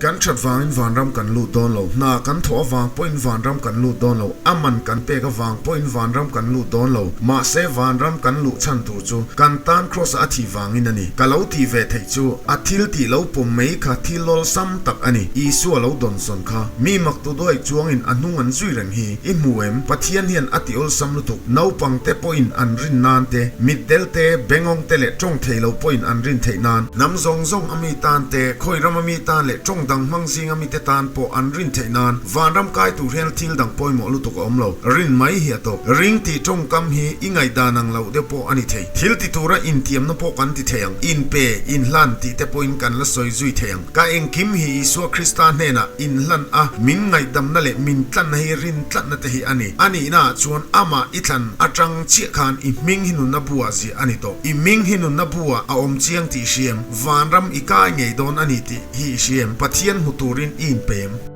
Kan that vangin vanram kan lut dawn lo, hna kan thawh avang pawhin vanram kan lut dawn lo, a man kan pek avang pawhin vanram kan lut dawn lo. Mahse vanram kan luh chhan tur chu kan tan Kraws-a a thih vangin a ni. Ka lo tih ve theih chu a thil tih lo pawm mai kha thil lawlsam tak a ni. Isua lo dawnsawn kha mi mak tu duai chuangin a hnung an zui reng hi i hmu em? Pathian hian a ti awlsam lutuk. Naupang te pawhin an rin nan te, mitdel te, bengawng te leh tawng thei lo pawhin an rin theih nan, hnam zawng zawng a mi tan te, khawi ram a mi tan leh tawng dang hmang zing a mi te tan pawh an rin theih nan, vanram kai tur hian thil dang pawimawh lutuk a awm lo. Rin mai hi a tawp. Ring tih tawngkam hi i ngaihdan ang loh deuh pawh a ni thei. Thil ti tura intiamna pawh kan ti thei ang. Inpe, inhlan tih te pawhin kan la sawi zui thei ang. Ka engkim hi Isua Krista hnenah inhlan a, min ngaihdamna leh min tlanna hi rin tlatna te hi a ni. A nihna ah chuan amah i thlan atang chiah khan i hming hi nunna bu ah ziah a ni tawh. I hming hi nunna bu ah a awm chiang tih i hria em? Vanram i kai ngei dawn a ni tih hi i hria em? Pathian hmu turin i inpe em?